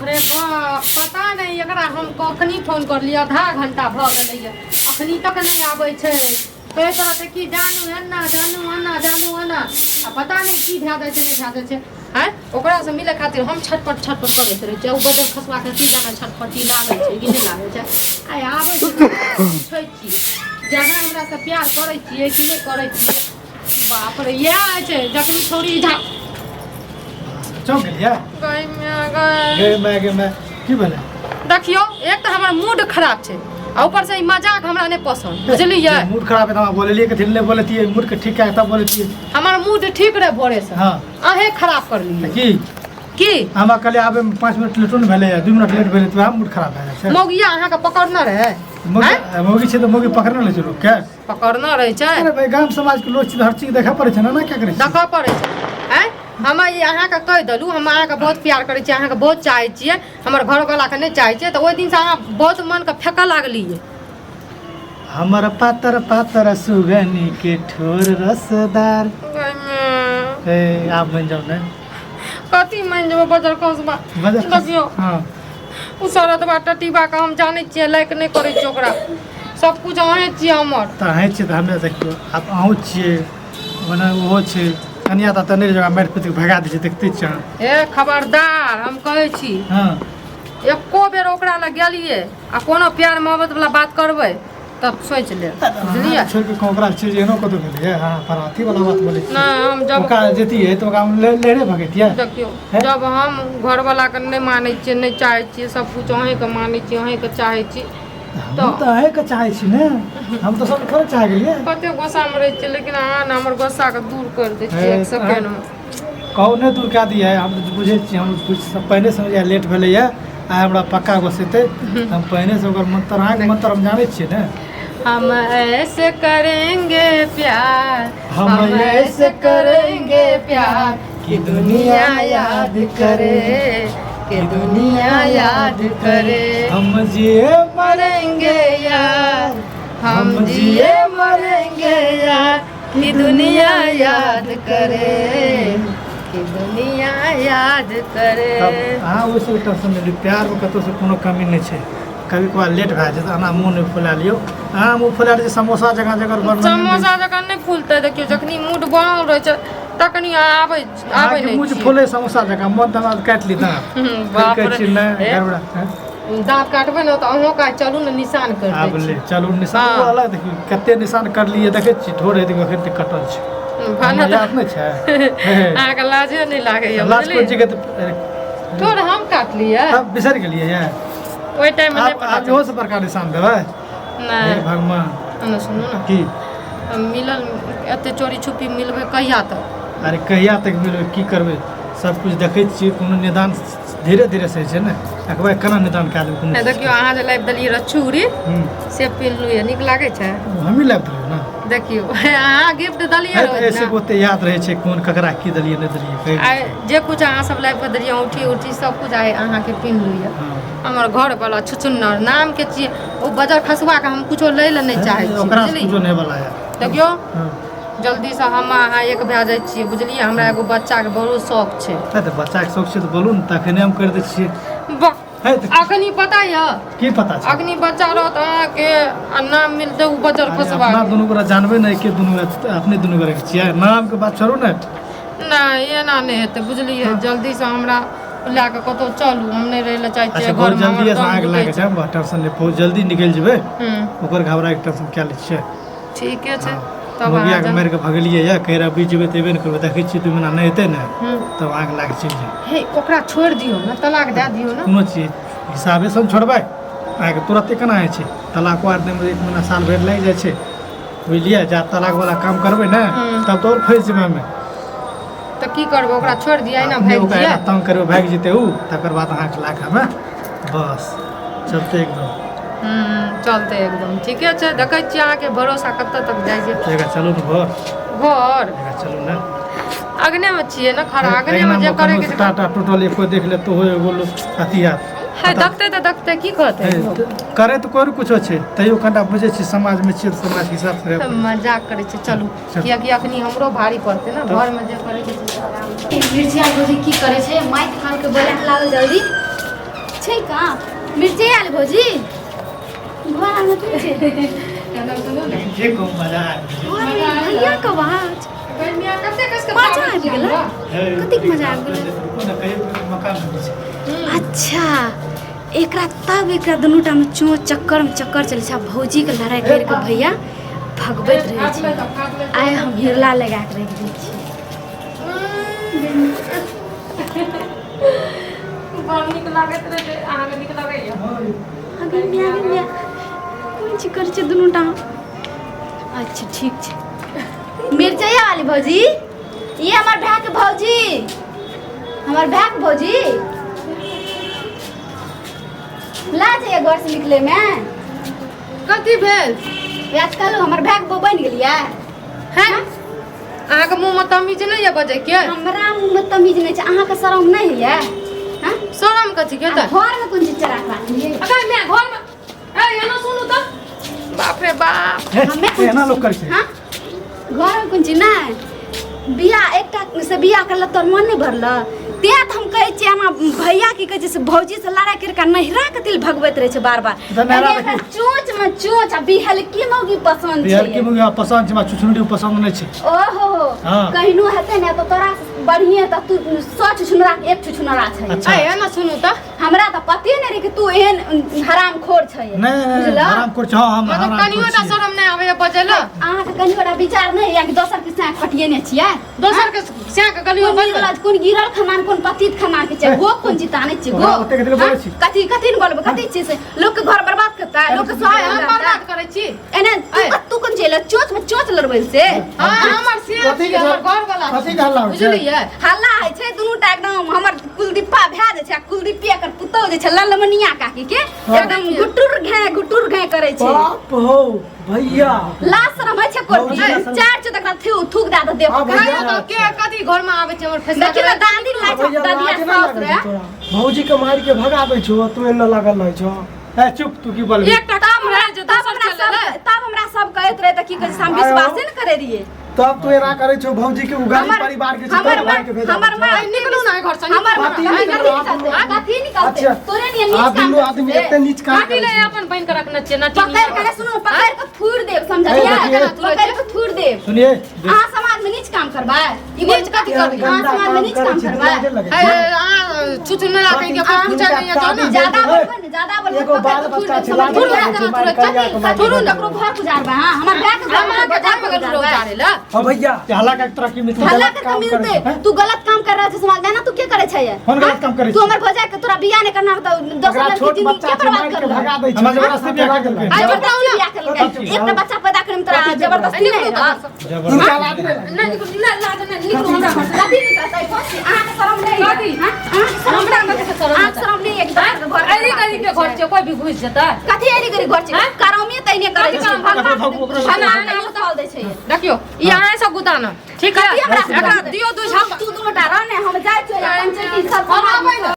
रे बाप, पता नहि एकरा हम कखनी फोन करलियै, आधा घंटा भऽ गेलैए, अखनी तक नहि आबै छै। कहैत रहतै कि जानू एना, जानू एना, जानू एना, आ पता नहि की भए जाइ छै, नहि भए जाइ छै। आँय, ओकरासँ मिलै खातिर हम छटपट छटपट करैत रहै छियै, ओ बजर खसबाके की जाने छटपटी लागै छै कि नहि लागै छै। आइ आबै छै तऽ पूछै छियै जे अहाँ हमरासँ प्यार करै छियै कि नहि करै छियै। बाप रे, इएह होइ छै जखन छौड़ी झा चौंक गेलियै? गै माय गै। गे माय, गे माय, की भेलै? देखियौ, एक तऽ हमर मूड खराब छै आ ऊपर से ई मजाक हमरा नहि पसन्द, बुझलियै? मूड खराब है तऽ हमरा बोललियै कथी ले? बोलतियै मूड के ठीक कए तब बोलतियै। हमर मूड ठीक रहे भोरे से, हाँ, अहें खराब करलियै। तऽ की की हमरा कहलियै आबे में 5 मिनट लेटो ने भेलै, 2 मिनट लेट भेलै तऽ वएह मूड खराब भए जाइ छै? मौगिया अहाँके पकड़ने रहै? मौगी मौगी छै तऽ मौगी पकड़ने लै छै लोकके। पकड़ने रहै छै। अरे भाई, गाम समाज के लोग छै तऽ हर चीज देखऽ पड़ै छै ने, ना क्या करै छै? देखऽ पड़ै छै। आँय, हम ई अहाँके कहि देलहुँ, हम अहाँके बहुत प्यार करै छी, अहाँके बहुत चाहै छियै, हमर घरवलाके नहि चाहै छियै, तऽ ओहि दिनसँ अहाँ बहुत मनके फेकऽ लागलियै। हमर पातर पातर सुगनी के ठोर रसदार। ए, आब बनि जाउ ने। कथी मानि जेबै बजर खसबा? देखियौ, ओ शरदबा टटीबाके हम जानै छियै, लाइक नहि करै छियै ओकरा। सब कुछ अहें छियै हमर। तऽ अहीं छियै तऽ हमे देखियौ, आब अहूँ छियै, ओना ओहो छै। कनिया तऽ नहि जगह मारि पीट कऽ भगा दै छै, देखते छियै अहाँ। ए खबरदार, हम कहै छी, एको बेर ओकरा लग गेलियै आ कोनो प्यार मोहब्बत वाला बात करबै तब सोचि लेब, बुझलियै? छोड़ि कऽ ओकरा छै जे एहनो कतहु भेलैए? हँ, पर अथी वाला बात बोलै छी। नहि, हम जब ओकरा जैतियै तऽ ओकरा हम लहरे भगैतियै। देखियौ, जब हम घरवालाके नहि मानै छियै, नहि चाहै छियै, सब कुछ अहीँके मानै छियै, अहीँके चाहै छी। हम तऽ अहीँके चाहै छी ने, हम तऽ सब थोड़े चाह गेलियै। कते गुस्सामे रहै छियै, लेकिन अहाँ ने हमर गुस्साके दूर करि दै छियै एक सेकेंडमे। कहू नहि दूर कए दियै। हम तऽ बुझै छी, हम बुझ पहिने समझ लेट भेलैए, आइ हमरा पक्का गोसेतै। हम पहिने से ओकर मंत्र, अहाँके मंत्र हम जानै छियै ने। हम ऐसे करेंगे प्यार, हम ऐसे करेंगे प्यार कि दुनिया याद करे, कि दुनिया याद करे। हम जिए मरेंगे यार, हम जिए मरेंगे यार, कि दुनिया याद करे, कि दुनिया याद करे। तब अहाँ ओहि सबके टेंशन नहि लियौ। प्यारमे कतहुसँ कोनो कमी नहि छै। कभी कभार लेट भए जेतै, एना मुँह नहि फुला लियौ। अहाँ मुँह फुला लै समोसा जकाँ जकर बनल। समोसा जकाँ नहि फूलतै। देखियौ, जखनी मूड बनल रहै छै तखनी आबै आबै अहाँके नहि मुँह जे छियै। फूले समोसा जकाँ, मन तऽ हमरा काटि ली दाँत। बाप कहै रे। छी नहि ए, गड़बड़ा हैं? दाँत काटबै ने तऽ अहूँ काज चलू ने, निशान कर आब दै ले छी। चलू निशान। हाँ। ओ अलग देखियौ, कते निशान करलियै, देखै छी ठोर हेतै एखन तक कटल छै। भने हमरा याद नहि छै हे, अहाँके लाजे नहि लागैए? लाज कोन बुझलियै? चीज के तऽ ठोर हम काटलियै? तब बिसरि गेलियै ये? ओहि टाइममे नहि आब पता आब इहो से बड़का निशान देबै? चलल। हे नहि। भगवान। एने सुनू ने। की? हम मिलल एते चोरी छुपी मिलबै कहिया तक? अरे कहिया तक मिलबै, की करबै, सब कुछ देखै छियै। कोनो निदान धीरे धीरे से होइ छै ने, एकबार केना निदान कए देबै कोनो नहि, देखियौ, अहाँ जे लाबि देलियै रहए चूड़ी, से पिन्हलहुँ यऽ, नीक लागै छै। हमही लाबि देलियै ने। देखियौ, अहाँ गिफ्ट देलियै है रहए तऽ ऐसे ने। ओते याद रहै छै कोन ककरा की देलियै नहि देलियै कहि। आइ जे कुछ अहाँ सब लाबि कऽ देलियै, औँठी उठी सब कुछ आइ अहाँके पिन्हलहुँ यऽ। हमर घरवला छुछुन्नर नामके छियै, ओ बजर खसुआके हम कुछो लै लए नहि चाहै छी। ओकरा से बुझलियै? कुछो नहि वाला है। देखियौ, जल्दीसँ हम अहाँ एक भए जाइ छियै, बुझलियै? हमरा एगो बच्चाके बहुत शौक छै। है तऽ बच्चाके शौक छै तऽ बोलू ने, तखने हम करि दै छियै। वाह। है तऽ। अखनी पता यऽ? की पता छै? अखनी बच्चा रहत अहाँके आ नाम मिलतै ओ बजर अरे खसबा। अपना दुनू गोरा जानबै ने के दुनू गोरा, अपने दुनू गोरा के छियै। नामके बात छोड़ू ने। नहि, एना नहि हेतै, बुझलियै? जल्दीसँ हमरा लए कऽ कतहु चलू, हम नहि रहै लए चाहै अच्छा छियै बहुत घरमे, हमर जल्दी दम अहाँके घुटै लए कऽ छै। जायब, टेंशन नहि, बहुत जल्दी निकलि जेबै। ओकर घबराके टेंशन क्या लै छियै? ठीके छै तब। मौगियाके अहाँ मारि कऽ भगेलियै यऽ, कहि रहा बीच जेबै तऽ एबे ने करबै। देखै छियै, 2 महीना नहि हेतै ने तब अहाँके लए कऽ चलि जायब। हे, ओकरा छोड़ि दियौ ने, तलाक दए दियौ ने। कोनो चीज हिसाबेसँ हम छोड़बै अहाँके? तुरन्ते केना होइ छै तलाको? आर दैमे एक महीना साल भरि लागि जाइ छै, बुझलियै? जा तलाकवला काम करबै ने तब तऽ आओर फँसि जेबै हमे। तऽ की करबै? ओकरा छोड़ि दियै ने? अपने भागि ओकरा दियै। एना तंग करबै, भागि जेतै ओ, तकर बाद अहाँके लए कऽ हमे बस चलते एकदम। चलतै एकदम, ठीके छै। देखै छियै अहाँके भरोसा कतऽ तक जाइ छै। जगह चलू ने घर। घर? जगह चलू ने। अगनेमे छियै ने खड़ा, अगनेमे जे करैके छै। टाटा टूटल एको देख ले तो एगो लोग अथी आत। है, देखतै तऽ देखतै, की कहतै? करे तऽ कोइ कुछो छै, तैयो कनिटा बुझै छियै, समाजमे छियै तऽ समाजके हिसाबसँ रहै पड़ै। मजाक करै छै, चलू। चलू। कियाकि अखनी हमरो भारी पड़तै ने, घरमे जे करैके छै से आराम। मिर्चिया भौजी की करै छै? माइक खान के बोला लागल जल्दी। छै कहाँ मिर्ची आयल भौजी घर आंगन की छै लेकिन जे कहूँ मजा आबि गेलै। अरे भैया के आवाज मजा आबि गेलै कतेक मजा आबि गेलै रुकू ने कहियो मकान बनै छै अच्छा एकरा तब एकरा दुनू टामे चों चक्कर में चक्कर चलै छै आ भौजीके लड़ाइ करि कऽ भैया भगबैत रहै छै आइ हम हिरला लगा कऽ राखि दै छियै बड़ नीक लागैत रहै अहाँके नीक लगैया आगे मिया आगे मिया कोन चीज करै छै दुनू टा अच्छा ठीक छै मिरचैया वाली भौजी ये हमर भाय के भौजी हमर भाय के भौजी ला जाइए घर से निकले में कथी भेल वएह कहलहुँ हमर भाय के बहू बनि गेलियै हैं अहाँके मुँहमे तमीज नहि यऽ बजैके हमरा मुँहमे तमीज नहि छै अहाँके शरम नहि होइए हँ शरम कथी के तऽ घरमे कोन चीज चरा कऽ राखलियै अगर मैं घरमे ए एना सुनू तऽ बाप रे बाप हे, हमे कोन एना चीज- लोक करै छै हाँ? घरमे कोन चीज नहि बियाह एकटा से बियाह करल तोर मन नहि भरल तें तऽ हम कहै छियै हमरा भैया की कहै छै से भौजी से लड़ाइ करि कऽ नहिरा के तिल भगबैत रहै छै बार बार तऽ नहिरा एने एकरा चोंच में चोंच आ बिहलकी मौगी पसन्द बिहार के छै मुँह पसन्द छै हमरा चुचुनरी पसन्द नहि छै ओहो हाँ। कहिनो हेतै ने तऽ तोरा बढ़िए तऽ तू 100 छुछुनरा के एक छुछुनरा छै अच्छा। ए एना सुनू तऽ हमरा तऽ पते नहि रहै कि तू एहन हरामखोर छै नहि नहि, नहि बुझलह? हराम खोर छै हाँ हम मतलब हराम कनियो टा शरम नहि आबैया बजै लए अहाँके कनियो टा विचार नहि होइया कि दोसर के साँक पटियेने छियै दोसर के स्याह के गलियो कोन बनबै गिरल कोन गिरल खाना कोन पतित खाना के छै गो कोन चीज तानै छै गो ओकरा ओतेक देर बोलै छी। कथी कथी ने बोलबै कथी छै से लोक के घर बर्बाद करता लोक के आइ हम स्वागत बर्बाद करै छी एने तू ऐ। तू कोन चीज चोच में चोच लड़बै से हाँ हमर से कथी के हमर घर वाला कथी के हल्ला होइ छै? बुझलियै हल्ला होइ छै दुनू टा एकदम हमर कुलदीपा भए जाइ छै आ कुलदीपे एकर पुतहु जे छै ललमनिया काकी के एकदम गुटुर घे गुटुर घे करै छै बाप हो भैया लाज शरम होइ छै कोठी भौजी, चार चो तकरा थू थूक दए दे हाँ, भैया। कहियो तऽ के कथी घर में आबै छै हमर फैसला देखियौ ने दादी लाज भैया दादी लाज नहि साउस लागै रे छौ तोरा भौजी के मारि के भगाबै छौ तू एना लागल रहै छौ ए चुप तू की बोलबी एकटा काम रहै जे तब दोसर हमरा चले सब तब हमरा सब कहैत रहे तऽ की कहै छै हम आयो। विश्वासे ने करै रहियै तब तू एना करै छौ भौजी के उ गरीब हमर- परिवार के छै हमर तब मारि के माँ- भेजा हमर माँ निकलू ना घर से हमर कथी कथी निकलू? निकलतै कथी निकलतै अच्छा। तोरे नियन नीच आ काम दुनू आदमी करतै। एते नीच काम कथी करै ले छै अपन बहिन के रखने छियै ना पकड़ के सुनू पकड़ के थूर देब समझलियै ए, देखिए। पकड़ के थूर देब सुनिए अहाँ समाज में नीच काम करबै ई नीच कथी यार, करबै? अहाँ गंदा समाज में काम नीच करै काम छै, करबै लाजे लगै छै। छुछुनरा कहीं के कोई पूछे नहीं है ना ज्यादा बोलबै ने ज्यादा बोलबै एगो पकड़ बाल के थूर बच्चा देब छै, लाज समझलियै? लगै छै, मारि करिया के मारि थोड़ू देबै। ककरो घर गुजारबै अहाँ हमर भाय के घर हम अहाँके घर में गेलहुँ उतारे ला हाँ भैया हल्ला के तोरा की मिलतै हल्ला गलत करके काम करै मिलते छै, तू गलत काम कर रहल छै समाज में ना तू के करे छै कौन गलत काम करै तू छै? हमर भौजाई के तोरा बियाह नहीं करना तो दोसर ओकरा लड़की छोट जिंदगी बच्चा के छै बर्बाद मारि के कर भगा दै छै हमरा जबरदस्ती बियाह केलकै। आई जबरदस्ती बियाह केलकै कथी? एकटा बच्चा पैदा करे में तोरा कथी जबरदस्ती नहीं निकलू रह जबरदस्ती इनका लाज नहि लागै नहीं निकलू ना लाज नहीं निकलू हमरा घर से कथी निकलतै कौन चीज अहाँके शरम नहीं है कथी? हाँ? अहाँके शरम हमरा नहीं है? कथी के शरम अहाँके शरम नहीं है कि दोसर के घर अरे गरीब के घर छै कोई भी घुस जेतै कथी अरे गरीब घर छै हाँ? करौमी तैने करै कथी छै करम? भगवान ओकरो ओकरो भगवान कहियो सहल दै छै देखियो ई अहाँ सब गुताना ठीक है कथी हमरा एकरा दियो दू झाप तू दुनू टा रह ने हम जाइ छियै पंचायती सब हम आबै ने।